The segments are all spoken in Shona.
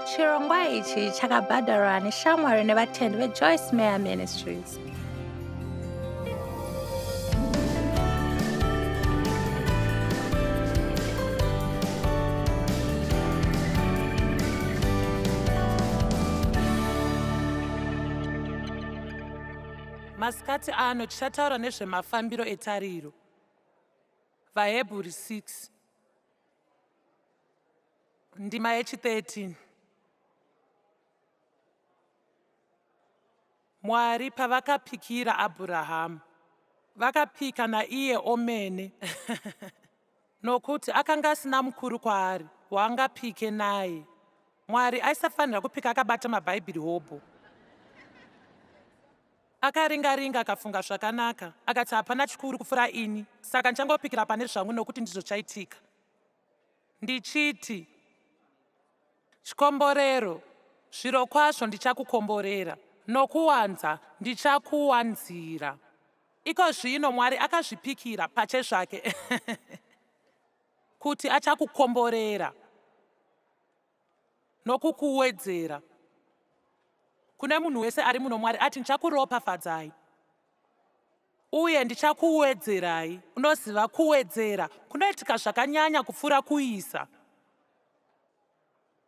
Chirongwa ichi chakabhadharwa neshamwari nevatendi veJoyce Meyer Ministries. Masikati ano tichataura nezvemafambiro etariro. VaHebhuri 6 ndima yechi13. Mwari pavakapikira Abhurahamu, vakapika naiye omene nokuti akanga asina mukuru kwaari waangapike naye. Mwari aisafanira kupika akabata maBhaibheri hobho. Akaringa-ringa akafunga zvakanaka, akati hapana chikuru kupfuura ini, saka ndichangopikira pane zvangu nokuti ndizvo chaitika. Ndichiti, Chikomborero, zvirokwazvo ndichakukomborera, nokuwanza ndichakuwanzira. Iko zvino Mwari akazvipikira pachezvake kuti achakukomborera nokukuwedzera. Kune munhu wese ari muno, Mwari ati, Ndichakuropafadzai uye ndichakuwedzerai. Unoziva, kuwedzera kunoitika zvakanyanya kupfuura kuisa.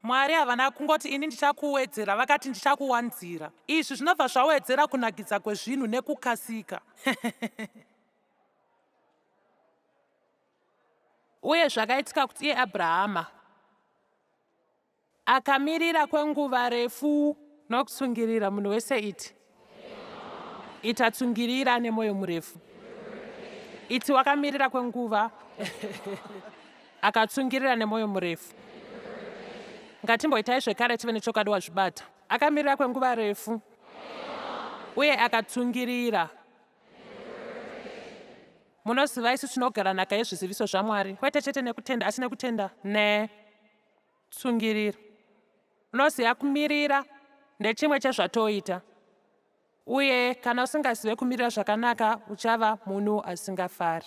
Mwari havana kungoti ini ndichakuwedzera, vakati ndichakuwanzira. Izvi zvinobva zvawedzera kunakidza kwezvinhu nekukasika. Uye zvakaitika kuti iye Abrahama Akamirira kwenguva refu nokutsungirira. Munhu wese iti, Ita tsungirira nemoyo murefu. Iti wakamirira kwenguva akatsungirira nemoyo murefu. Ngatimboitai zvekare tive nechokwadi wazvibata. Akamirira kwenguva refu uye akatsungirira. Munoziva isu tinogara nhaka yezviziviso zvaMwari, kwete chete nekutenda asi nekutenda ne. Tsungirira. Unoziva kumirira ndechimwe chezvatoita. Uye kana usingazive kumirira zvakanaka uchava munhu asingafari.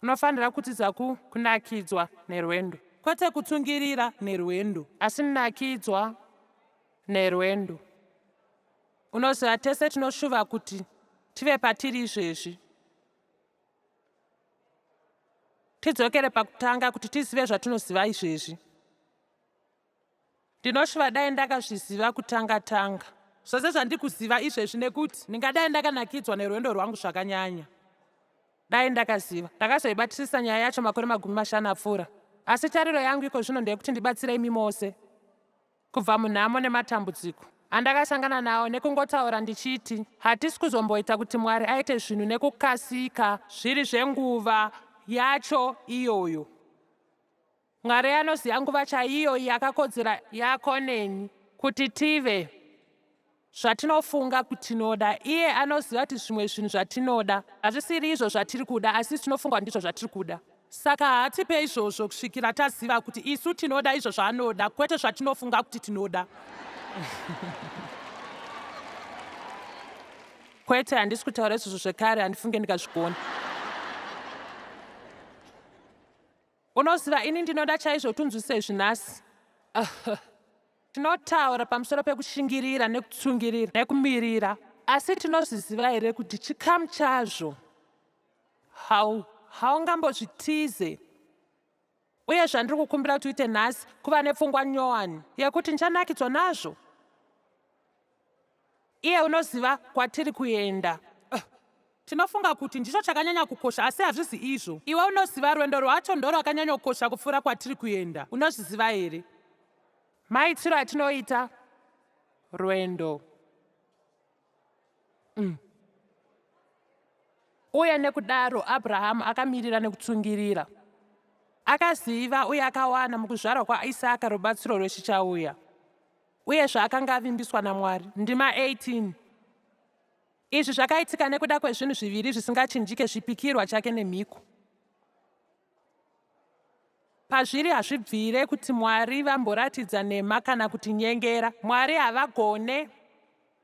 Unofanira kudzidza ku, kunakidzwa nerwendo. Kwete kutsungirira nerwendo. Asi nakidzwa nerwendo. Unoziva tese tinoshuva kuti tive patiri izvezvi. Tidzokere pakutanga kuti tizive zvatinoziva izvezvi. Ndinoshuva dai ndakazviziva kutanga tanga. Zvose zvandikuziva izvezvi nekuti ndingadai ndakanakidzwa nerwendo rwangu zvakanyanya. Dai ndakaziva. Ndakazoibatisisa nyaya yacho makore 50 apfuura. Asi tariro yangu ikozvino ndeyekuti ndibatsire imi mose. Kubva munhamo nematambudziko andakasangana nawo nekungotaura ndichiti hatisi kuzomboita kuti Mwari aite zvinhu nekukasika zviri zvenguva yacho iyoyo. Mwari anoziva nguva chaiyo yakakodzera yako neni kuti tive Zvatinofunga kuti tinoda. Iye anoziva kuti zvimwe zvinhu zvatinoda hazvisiri izvo zvatiri kuda, asi isu tinofunga kuti ndizvo zvatiri kuda. Saka haatipe izvozvo kusvikira taziva kuti isu tinoda izvo zvaanoda, kwete zvatinofunga kuti tinoda. Kwete, handisi kutaura izvozvo zvekare, handifunge ndikazvigona. Unoziva, ini ndinoda chaizvo kuti unzwisise izvi nhasi. Tinotaura pamusoro pekushingirira nekutsungirira nekumirira, asi tinozviziva here kuti chikamu chazvo hau haungambozvitize? Uye zvandiri kukumbira kuti uite nhasi kuva nepfungwa nyowani yekuti ndichanakidzwa nazvo. Iye unoziva kwatiri kuenda. Tinofunga kuti ndicho chakanyanya kukosha asi hazvisi izvo. Iwe unoziva rwendo rwacho ndorwakanyanya kukosha kupfuura kwatiri kuenda. Unozviziva here? Maitiro atinoita rwendo. Mm. Uye nekudaro Abrahamu akamirira nekutsungirira. Akaziva uye akawana mukuzvarwa kwaIsaka rubatsiro rwechichauya. Uye zvaakanga avimbiswa naMwari. Ndima 18. Izvi zvakaitika nekuda kwezvinhu zviviri zvisingachinjike zvipikirwa chake nemhiko. Pazviri hazvibvire kuti Mwari vamboratidza nhema kana kutinyengera. Mwari havagone.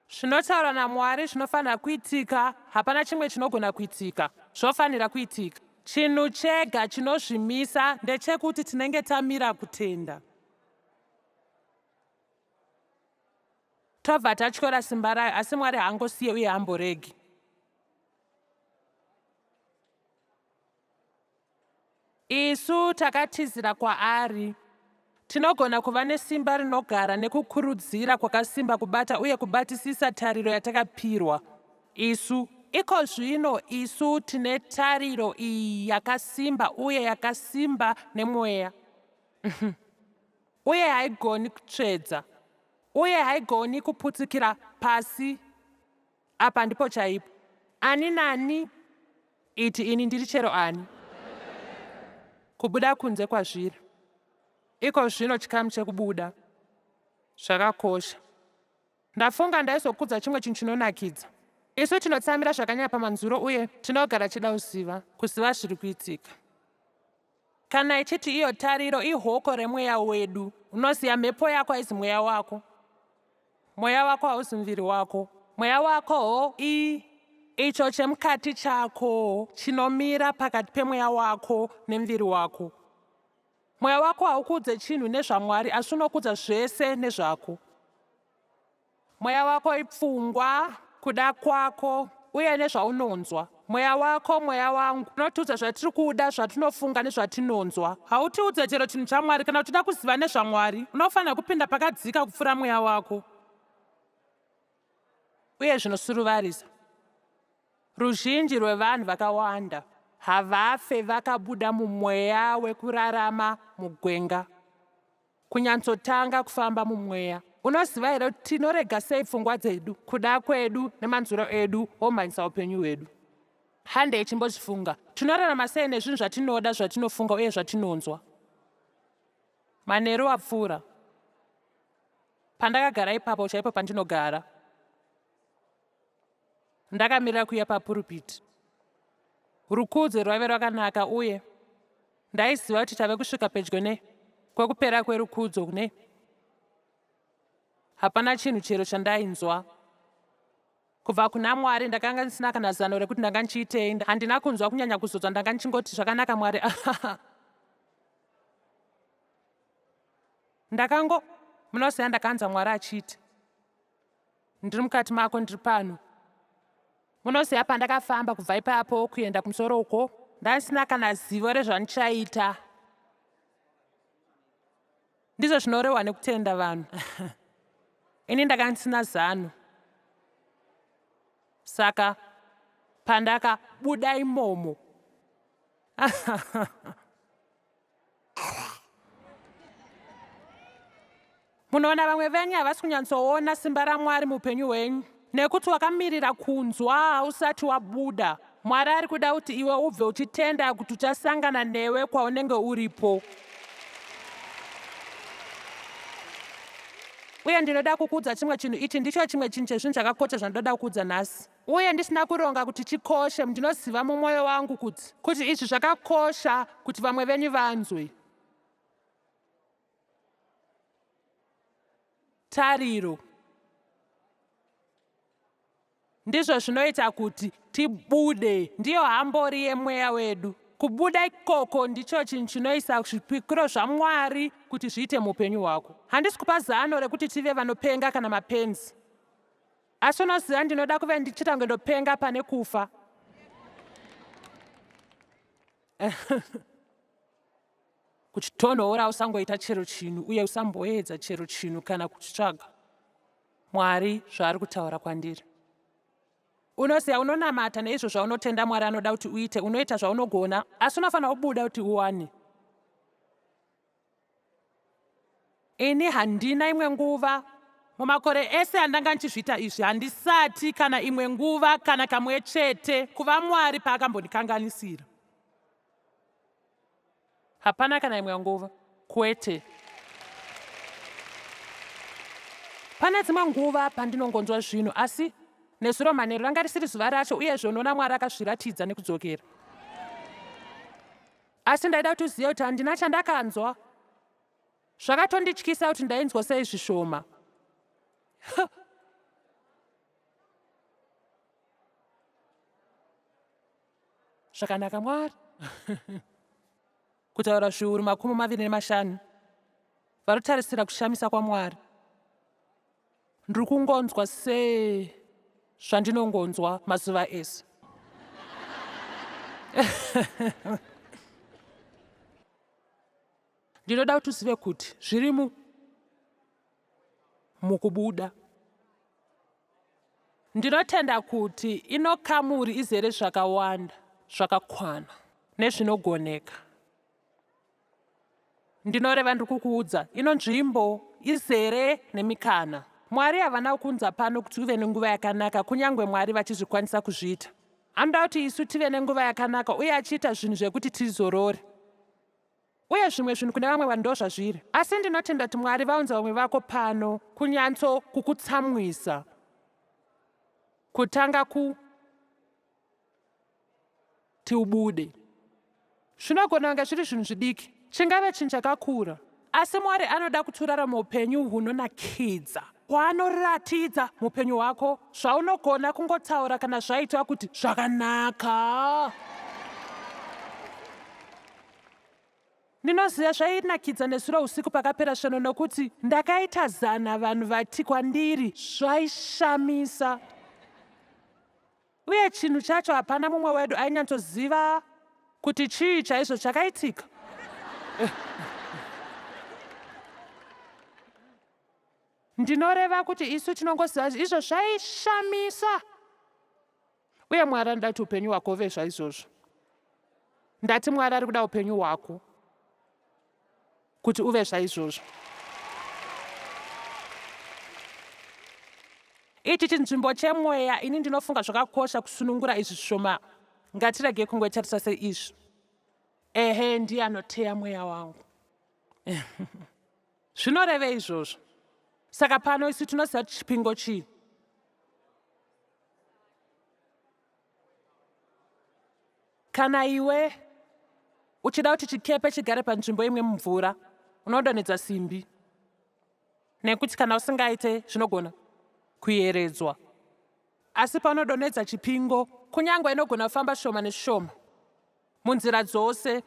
Zvinotaurwa naMwari zvinofanira kuitika, hapana chimwe chinogona kuitika. Zvofanira kuitika. Chinhu chega chinozvimisa ndechekuti tinenge tamira kutenda. Tobva tatyora simba rayo, asi Mwari haangosiye uye haamboregi. Isu takatizira kwaari. Tinogona kuva nesimba rinogara nekukurudzira kwakasimba kubata uye kubatisisa tariro yatakapirwa. Isu. Iko zvino isu tine tariro iyi yakasimba uye yakasimba nemweya. Uye haigoni kutsvedza. Uye haigoni kuputsikira pasi. Apa ndipo chaipo. Ani nani? Iti ini ndiri chero ani. Kubuda kunze kwazviri. Iko zvino chikamu chekubuda. Zvakakosha. Ndafunga ndaizokudza chimwe chinhu chinonakidza. Isu tinotsamira zvakanyanya pamanzwiro uye tinogara tichida kuziva, kuziva zviri kuitika. Kana ichiti iyo tariro ihoko remweya wedu. Unoziva mhepo yako haizi mweya wako. Mweya wako hauzi muviri wako. Mweya wako i icho chemukati chako chinomira pakati pemweya wako nemuviri wako. Mweya wako haukuudze chinhu nezvaMwari asi unokudza zvese nezvako. Mweya wako ipfungwa, kuda kwako, uye nezvaunonzwa. Mweya wako, mweya wangu, unotiudza zvatiri kuda, zvatinofunga nezvatinonzwa. Hautiudze chero chinhu chaMwari. Kana uchida kuziva nezvaMwari, unofanira kupinda pakadzika kupfuura mweya wako. Uye zvinosuruvarisa, ruzhinji rwevanhu vakawanda havafe vakabuda mumweya wekurarama mugwenga. Kunyatsotanga kufamba mumweya. Unoziva here kuti tinorega sei pfungwa dzedu, kuda kwedu nemanzwiro edu womhanyisa upenyu hwedu? Handei chimbozvifunga. Tinorarama sei nezvinhu zvatinoda, zvatinofunga uye zvatinonzwa? Manheru apfuura, pandakagara ipapo chaipo pandinogara, Ndakamirira kuuya papurupiti. Rukudzo rwaive rwakanaka uye ndaiziva kuti tave kusvika pedyo ne kwekupera kwerukudzo ne hapana chinhu chero chandainzwa kubva kuna Mwari. Ndakanga ndisina kana zano rekuti ndanga ndichiitei. Handina kunzwa kunyanya kuzodzwa, ndanga ndichingoti zvakanaka Mwari. Ndakango munoziva ndakanzwa Mwari achiti Ndiri mukati mako, ndiri pano. Munoziva pandakafamba kubva ipapo kuenda kumusoro uko, ndandisina kana zivo rezvandichaita. Ndizvo zvinorehwa nekutenda vanhu. Ini ndakanga ndisina zano. Saka pandakabuda imomo Munoona vamwe venyu havasi kunyatsoona simba raMwari muupenyu hwenyu nekuti wakamirira kunzwa hausati wabuda. Mwari ari kuda kuti iwe ubve uchitenda kuti uchasangana newe kwaunenge uripo. Uye ndinoda kukuudza chimwe chinhu, ichi ndicho chimwe chinhu chezvinhu zvakakosha zvandinoda kukuudza nhasi. Uye ndisina kuronga kuti chikoshe, ndinoziva mumwoyo wangu kuti, kuti izvi zvakakosha kuti vamwe venyu vanzwe. Tariro. Ndizvo zvinoita kuti tibude. Ndiyo hambori yemweya wedu. Kubuda ikoko ndicho chinhu chinoisa zvipikiro zvaMwari kuti zviite muupenyu hwako. Handisi kupa zano rekuti tive vanopenga kana mapenzi. Asi unoziva ndinoda kuve ndichiita kunge ndopenga pane kufa. Kuchitonhora usangoita chero chinhu uye usamboedza chero chinhu kana kuchitsvaga. Mwari zvaari kutaura kwandiri. Unoziva unonamata neizvo zvaunotenda Mwari anoda kuti uite, unoita zvaunogona, asi unofanira kubuda kuti uwane. Ini handina imwe nguva mumakore ese andanga ndichizviita izvi, handisati kana imwe nguva kana kamwe chete kuva Mwari paakambondikanganisira. Hapana kana imwe nguva. Kwete. Pane dzimwe nguva pandinongonzwa zvinhu asi nezuro manheru ranga risiri zuva racho uyezve unoona Mwari akazviratidza nekudzokera. Asi ndaida kuti uzive kuti handina chandakanzwa. Zvakatondityisa kuti ndainzwa sei zvishoma. Zvakanaka Mwari. Kutaura zviuru 25 varikutarisira kushamisa kwaMwari. Ndiri kungonzwa sezvandinongonzwa mazuva ese. Ndinoda kuti uzive kuti zviri mu mukubuda. Ndinotenda kuti ino kamuri izere zvakawanda zvakakwana nezvinogoneka. Ndinoreva ndiri kukuudza, ino nzvimbo izere nemikana. Mwari havana kukunza pano kuti uve nenguva yakanaka kunyangwe Mwari vachizvikwanisa kuzviita. Anoda kuti isu tive nenguva yakanaka uye achiita zvinhu zvekuti tizorore. Uye zvimwe zvinhu kune vamwe vanhu ndozvazviri. Asi ndinotenda kuti Mwari vaunza vamwe vako pano kunyatso kukutsamwisa. Kutanga ku ti ubude. Zvinogona kunge zviri zvinhu zvidiki, chingave chinhu chakakura. Asi Mwari anoda kuti urarame upenyu hunonakidza, hwaanoratidza muupenyu hwako, zvaunogona kungotaura kana zvaitwa kuti zvakanaka. Ndinoziva zvainakidza nezuro usiku pakapera svondo nokuti ndakaita zana vanhu vati kwandiri zvaishamisa. Uye chinhu chacho hapana mumwe wedu ainyatsoziva kuti chii chaizvo chakaitika. Ndinoreva kuti isu tinongoziva izvo zvaishamisa. Uye Mwari anoda kuti upenyu hwako huve zvaizvozvo. Ndati Mwari ari kuda upenyu hwako kuti uve zvaizvozvo. Ichi chinzvimbo chemweya, ini ndinofunga zvakakosha kusunungura izvi zvishoma. Ngatiregei kungoitarisa seizvi. Ehe, ndiye anoteya mweya wangu. Zvinorevei izvozvo? Saka pano isu tinoziva kuti chipingo chii. Kana iwe uchida kuti chikepe chigare panzvimbo imwe mumvura, unodonhedza simbi. Nekuti kana usingaite zvinogona kuyeredzwa. Asi paunodonhedza chipingo, kunyangwe inogona kufamba shoma neshoma munzira dzose,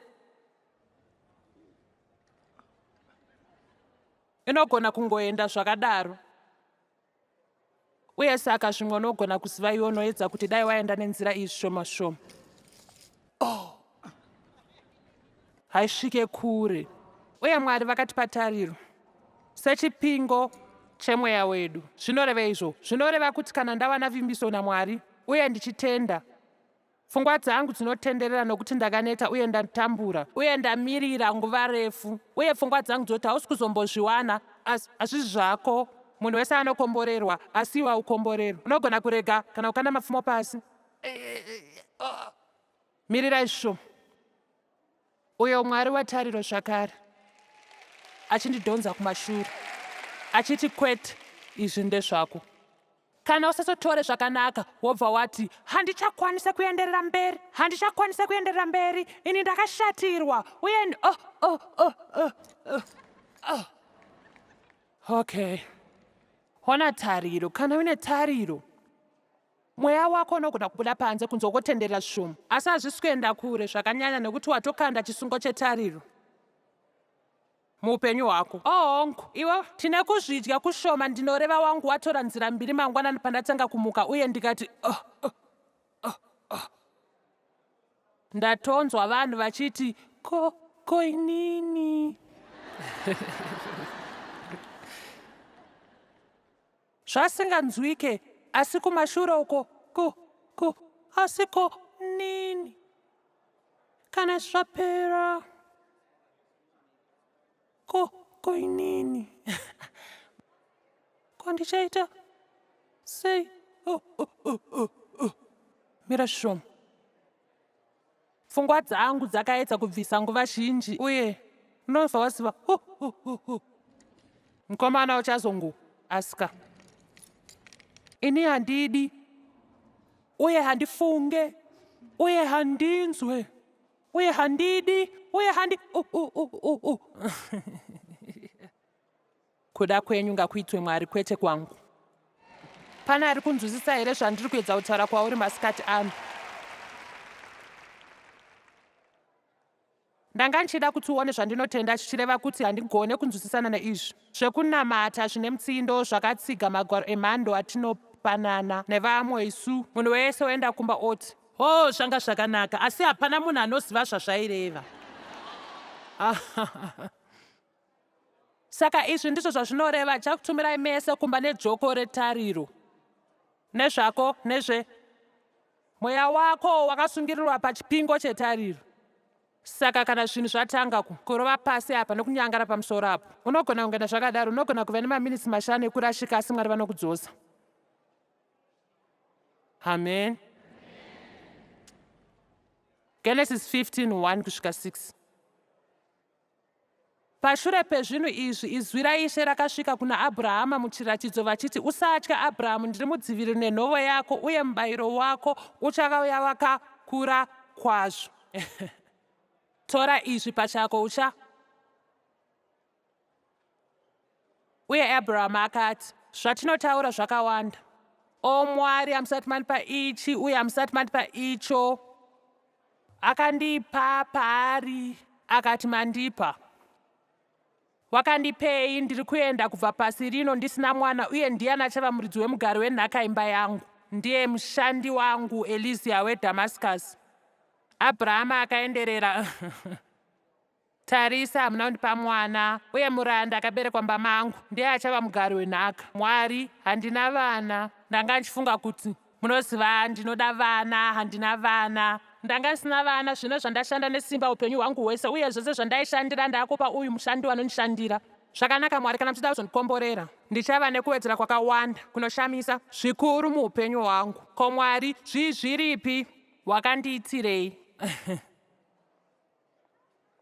inogona kungoenda zvakadaro. Uye saka zvimwe unogona kuziva iwe unoedza kuti dai waenda nenzira iyi zvishoma zvishoma. Oh. Haisvike kure. Uye Mwari vakatipa tariro sechipingo chemweya wedu. Zvinoreva izvo? Zvinoreva kuti kana ndawana vimbiso naMwari uye ndichitenda Pfungwa dzangu dzinotenderera nokuti ndakaneta uye ndatambura uye ndamirira nguva refu uye pfungwa dzangu dzinoti hausi kuzombozviwana asi hazvisi zvako. Munhu wese anokomborerwa asi iwe haukomborerwi. Unogona kurega kana kukanda mapfumo pasi. Mirira izvo. Uyo Mwari wetariro zvakare achindidhonza kumashure achiti kwete izvi ndezvako. Kana usasotore zvakanaka wobva wati handichakwanisa kuenderera mberi, handichakwanisa kuenderera mberi, ini ndakashatirwa uye oh, oh, oh, oh, oh, oh. Okay. Hona tariro, kana uine tariro Mweya wako unogona kubuda panze kunze wokotenderera zvishoma, asi hazvisi kuenda kure zvakanyanya nekuti watokanda chisungo chetariro muupenyu hwako. Oh, hongu, iwe, tine kuzvidya kushoma, ndinoreva wangu watora nzira mbiri mangwanani pandatanga kumuka uye ndikati, oh, oh, oh, oh. Ndatonzwa vanhu vachiti, ko, ko inini? Zvasinganzwike asi kumashure uko ku ku asi ko nini kana zvapera ko ko inini ko ndichaita sei oh, oh, oh, oh, oh. Mira zvishoma. Pfungwa dzangu dzakaedza kubvisa nguva zhinji uye unobva waziva hu hu hu hu. Mukomana uchazongo aska. Ini handidi uye handifunge uye handinzwe uye handidi uye handi u u u u u. Kuda kwenyu ngakuitwe Mwari kwete kwangu. Pane ari kunzwisisa here zvandiri kuedza kutaura kwauri masikati ano? Ndanga ndichida kuti uone zvandinotenda zvichireva kuti handigone kunzwisisana neizvi zvekunamata zvine mutsindo zvakatsiga magwaro emhando atinopanana nevamwe isu. Munhu wese oenda kumba oti, Hoo, zvanga zvakanaka, asi hapana munhu anoziva zvazvaireva. Saka izvi ndizvo zvazvinoreva, Ndichakutumirai mese kumba nejoko retariro. Nezvako, nezve. Mweya wako wakasungirirwa pachipingo chetariro. Saka kana zvinhu zvatanga ku, kurova pasi apa nokunyangara pamusoro apo, unogona kungoenda zvakadaro, unogona kuve nemaminitsi mashanu ekurashika asi Mwari vanokudzosa. Amen. Genesis 15, 1 kusvika 6. Pashure pezvinhu izvi, izwi raIshe rakasvika kuna Abhurahama muchiratidzo, vachiti, Usatya, Abhurahamu, ndiri mudziviriri nenhovo yako, uye mubayiro wako uchauya wakakura kwazvo. Tora izvi pachako, ucha. Uye Abhurahama akati, Zvatinotaura zvakawanda. O Mwari, hamusati mandipa ichi, uye hamusati mandipa icho. Akandipa paari, akati, Mandipa. Wakandipei? Ndiri kuenda kubva pasi rino ndisina mwana, uye ndiani achava muridzi wemugari wenhaka imba yangu? Ndiye mushandi wangu Elizia weDhamascus. Abrahama akaenderera. Tarisa, hamuna kundipa mwana, uye muranda akaberekwa mumba mangu ndiye achava mugari wenhaka. Mwari, handina vana. Ndanga ndichifunga kuti, munoziva, ndinoda vana, handina vana. Ndanga ndisina vana, zvino zvandashanda nesimba upenyu hwangu hwese, uye zvose zvandaishandira ndakupa uyu mushandi wanondishandira. Zvakanaka, Mwari, kana muchida kuzondikomborera, ndichava nekuwedzera kwakawanda, kunoshamisa, zvikuru muupenyu hwangu. Ko Mwari, zvii zviripi? Wakandiitirei?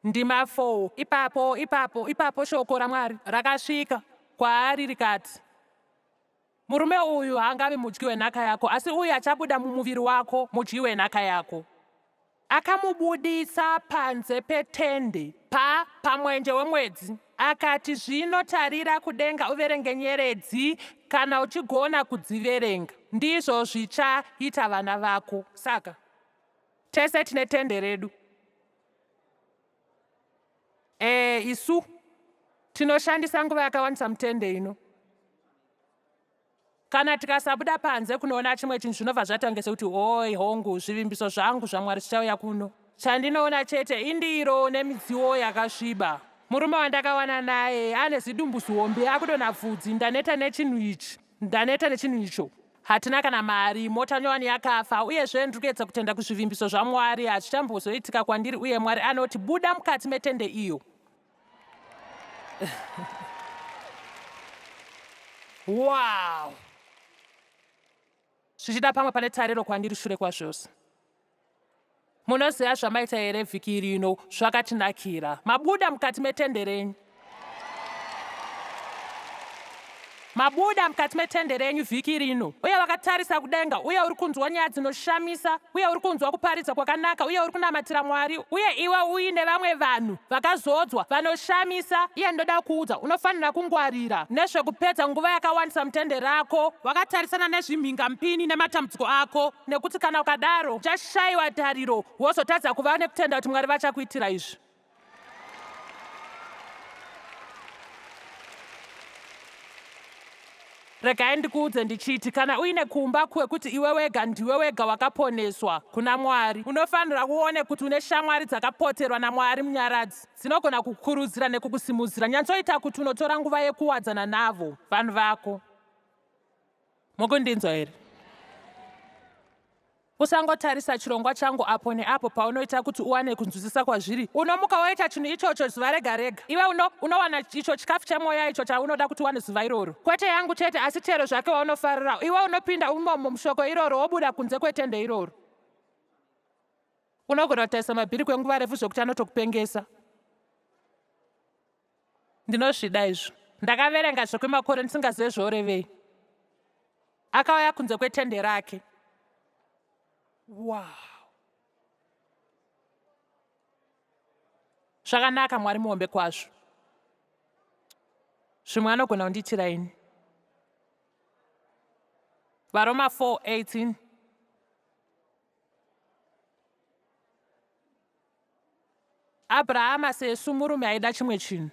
Ndima 4. Ipapo, ipapo, ipapo shoko raMwari rakasvika kwaari rikati, Murume uyu haangavi mudyi wenhaka yako, asi uyu achabuda mumuviri wako mudyi wenhaka yako. Akamubudisa panze petende, pa, pamwenje wemwedzi. Akati, Zvino tarira kudenga uverenge nyeredzi, kana uchigona kudziverenga. Ndizvo zvichaita vana vako. Saka. Tese tine tende redu. Eh, isu tinoshandisa nguva yakawandisa mutende ino. Kana tikasabuda panze kunoona chimwe chinhu zvinobva zvatange sekuti hoi hongu zvivimbiso zvangu zvaMwari zvichauya kuno. Chandinoona chete indiro nemidziwo yakasviba. Murume wandakawana naye ane zidumbu zihombe akudonha bvudzi ndaneta nechinhu ichi. Ndaneta nechinhu icho. Hatina kana mari, mota nyowani yakafa, uyezve ndiri kuedza kutenda kuzvivimbiso zvaMwari, hazvichambozoitika kwandiri uye Mwari anoti, Buda mukati metende iyo. Wow! Zvichida pamwe pane tariro kwandiri shure kwazvose. Munoziva zvamaita here vhiki rino? Zvakatinakira. Mabuda mukati metende renyu. Mabuda mukati metende renyu vhiki rino, uye wakatarisa kudenga, uye uri kunzwa nyaya dzinoshamisa, uye uri kunzwa kuparidza kwakanaka, uye uri kunamatira Mwari, uye iwe uine vamwe vanhu vakazodzwa vanoshamisa. Iye ndoda kuudza, unofanira kungwarira nezvekupedza nguva yakawandisa mutende rako wakatarisana nezvimhingamupini nematambudziko ako. Nekuti kana ukadaro, uchashaiwa tariro, wozotadza kuva nekutenda kuti Mwari vachakuitira izvi. Regai ndikuudze ndichiti, kana uine kumba kwekuti iwe wega ndiwe wega wakaponeswa kuna Mwari, unofanira kuone kuti une shamwari dzakapoterwa naMwari Munyaradzi, dzinogona kukukurudzira nekukusimudzira. Nyatsoita kuti unotora nguva yekuwadzana navo, vanhu vako. Mukundinzwa here? Usangotarisa chirongwa changu apo neapo paunoita kuti uwane kunzwisisa kwazviri. Unomuka woita chinhu ichocho zuva rega rega. Iwe uno, unowana icho chikafu chemweya icho chaunoda kuti uwane zuva iroro. Kwete yangu chete, asi chero zvake waunofarira. Iwe unopinda umomo mushoko iroro wobuda kunze kwetende iroro. Unogona kutarisa mabhiri kwenguva refu zvokuti anotokupengesa. Ndinozvida izvo. Ndakaverenga zvekwemakore ndisingazive zvorevei. Akauya kunze kwetende rake. Wow. Zvakanaka, Mwari muhombe kwazvo. Zvimwe anogona kundiitira ini. VaRoma 4:18. Abrahama sesu murume aida chimwe chinhu.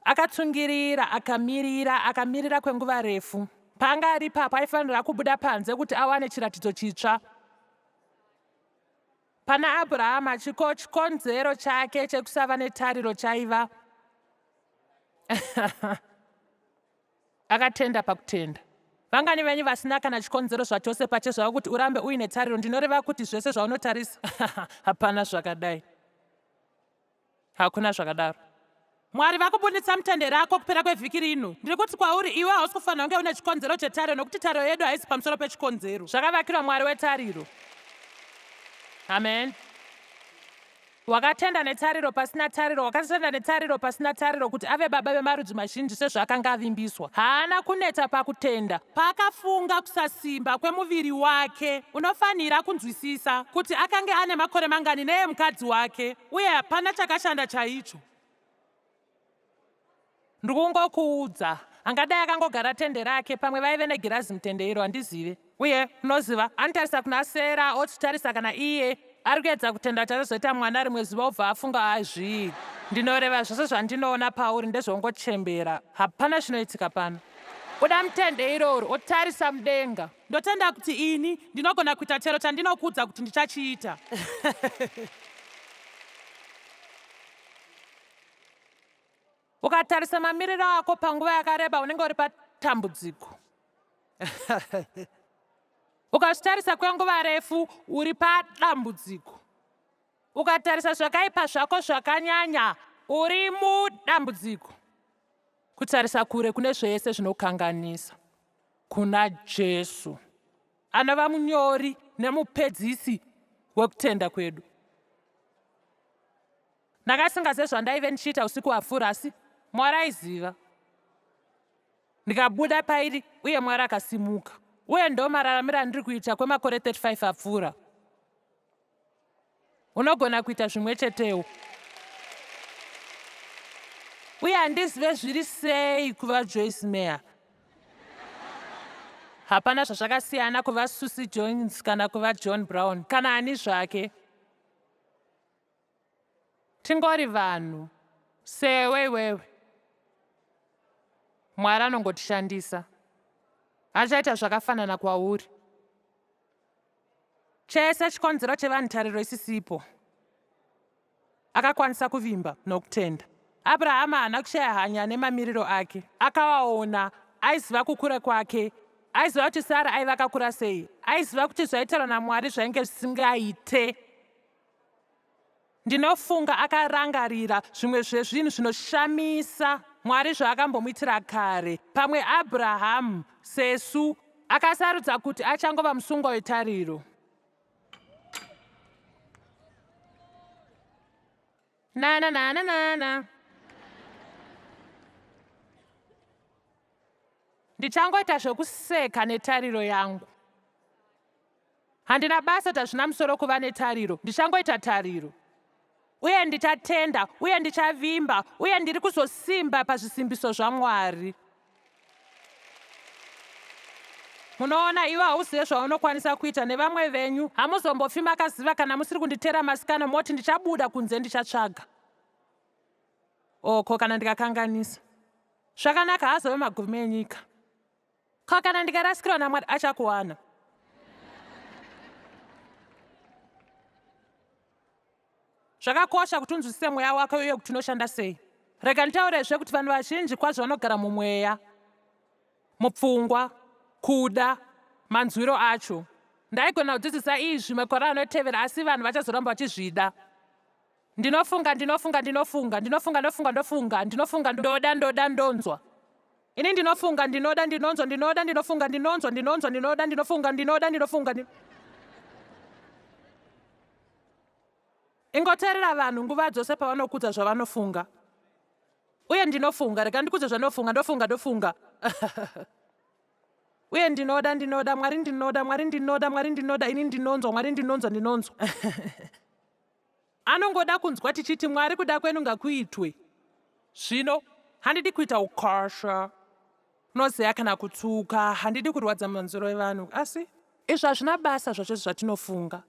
Akatsungirira, akamirira, akamirira kwenguva refu. Paanga ari ipapo aifanira kubuda panze kuti awane chiratidzo chitsva. Pana Abrahama chiko chikonzero chake chekusava netariro chaiva akatenda pakutenda. Vangani venyu vasina kana chikonzero zvachose pachezvavo kuti urambe uine tariro? Ndinoreva kuti zvese zvaunotarisa hapana zvakadai. Hakuna zvakadaro. Mwari vakubuditsa mutende rako kupera kwevhiki rino. Ndiri kuti kwauri, iwe hausi kufanira kunge une chikonzero chetariro nokuti tariro yedu haisi pamusoro pechikonzero. Zvakavakirwa Mwari wetariro. Amen. Wakatenda netariro pasina tariro, wakatenda netariro pasina tariro kuti ave baba vemarudzi mazhinji sezvaakanga avimbiswa. Haana kuneta pakutenda. Paakafunga kusasimba kwemuviri wake, unofanira kunzwisisa kuti akange ane makore mangani neemukadzi wake, uye hapana chakashanda chaicho. Ndiri kungokuudza, angadai akangogara tende rake, pamwe vaive negirazi mutende iro, handizive. Uye, unoziva, anotarisa kuna Sera, ochitarisa kana iye ari kuedza kutenda kuti achazoita mwana rimwe zuva, obva afunga, Azvii, ndinoreva zvose zvandinoona pauri ndezvongochembera. Hapana chinoitika pano. Buda mutende iroro, otarisa mudenga. Ndotenda kuti ini ndinogona kuita chero chandinokuudza kuti ndichachiita. Ukatarisa mamiriro ako panguva yakareba unenge uri patambudziko. Ukazvitarisa kwenguva refu uri padambudziko. Ukatarisa zvakaipa zvako zvakanyanya uri mudambudziko. Kutarisa kure kune zvese zvinokanganisa kuna Jesu anova munyori nemupedzisi wekutenda kwedu. Ndakasingazive zvandaive ndichiita usiku hwapfuura asi Mwari aiziva. Ndikabuda pairi uye Mwari akasimuka. Uye ndo mararamiro andiri kuita kwemakore 35 apfuura. Unogona kuita zvimwe chetewo. Uye handizive zviri sei kuva Joyce Meyer. Hapana zvazvakasiyana kuva Susie Jones kana kuva John Brown kana ani zvake. Tingori vanhu sewe iwewe. Mwari anongotishandisa. Achaita zvakafanana kwauri. Chese chikonzero chevanhu tariro isisipo. Akakwanisa kuvimba nokutenda. Abrahama haana kushaya hanya nemamiriro ake. Akawaona, aiziva kukura kwake, aiziva kuti Sara aiva akakura sei, aiziva kuti zvaitaurwa naMwari zvainge zvisingaite. Ndinofunga akarangarira zvimwe zvezvinhu zvinoshamisa Mwari zvaakambomuitira kare. Pamwe Abrahamu, sesu, akasarudza kuti achangova musungwa wetariro. Na na na na na na. Ndichangoita zvekuseka netariro yangu. Handina basa kuti hazvina musoro kuva netariro. Ndichangoita tariro. Uye ndichatenda, uye ndichavimba, uye ndiri kuzosimba pazvisimbiso zvaMwari. Munoona, iwe hauzive zvaunokwanisa kuita nevamwe venyu. Hamuzombofi makaziva kana musiri kunditera masikano moti ndichabuda kunze ndichatsvaga. Oko kana ndikakanganisa. Zvakanaka haazove magumo enyika. Ko kana ndikarasikirwa naMwari achakuwana. Zvakakosha kuti unzwisise mweya wako uye kuti unoshanda sei. Rega nditaurezve kuti vanhu vazhinji kwazvo vanogara mumweya, mupfungwa, kuda, manzwiro acho. Ndaigona kudzidzisa izvi makore anotevera asi vanhu vachazoramba vachizvida. Ndinofunga, ndinofunga, ndinofunga, ndinofunga, ndofunga, ndofunga, ndinofunga, ndoda, ndoda, ndonzwa. Ini ndinofunga, ndinoda, ndinonzwa, ndinoda, ndinofunga, ndinonzwa, ndinonzwa, ndinoda, ndinofunga, ndinoda, ndinofunga. Ndi... Ingoteerera vanhu nguva dzose pavanokudza zvavanofunga. Uye ndinofunga, rega ndikudze zvandinofunga, ndofunga, ndofunga. Uye ndinoda, ndinoda, Mwari ndinoda, Mwari ndinoda, Mwari ndinoda, ini ndinonzwa, Mwari ndinonzwa, ndinonzwa. Anongoda kunzwa tichiti Mwari kuda kwenu ngakuitwe. Zvino handidi kuita ukasha unoziva kana kutsuka, handidi kurwadza manzwiro evanhu, asi izvi hazvina basa zvachose zvatinofunga.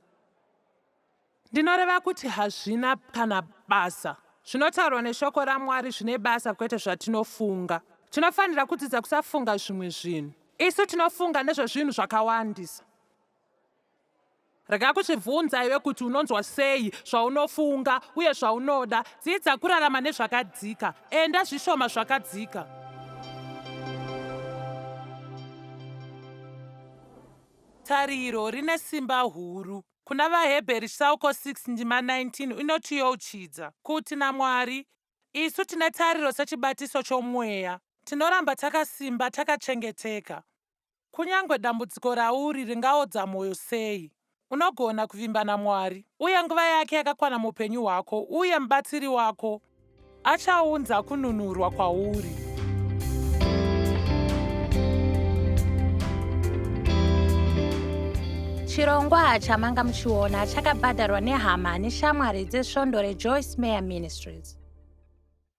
Ndinoreva kuti hazvina kana basa. Zvinotaurwa neshoko raMwari zvine basa kwete zvatinofunga. Tinofanira kudzidza kusafunga zvimwe zvinhu. Isu tinofunga nezvezvinhu zvakawandisa. Rega kuzvibvunza iwe kuti unonzwa sei, zvaunofunga, uye zvaunoda. Dzidza kurarama nezvakadzika. Enda zvishoma zvakadzika. Tariro rine simba huru. Kuna VaHebheri chitsauko 6 ndima 19 inotiyeuchidza kuti naMwari, isu tine tariro sechibatiso chomweya. Tinoramba takasimba takachengeteka. Kunyangwe dambudziko rauri ringaodza mwoyo sei, unogona kuvimba naMwari, uye nguva yake yakakwana muupenyu hwako uye mubatsiri wako achaunza kununurwa kwauri. Chirongwa chamanga muchiona chakabhadharwa nehama neshamwari dzesvondo reJoyce Meyer Ministries.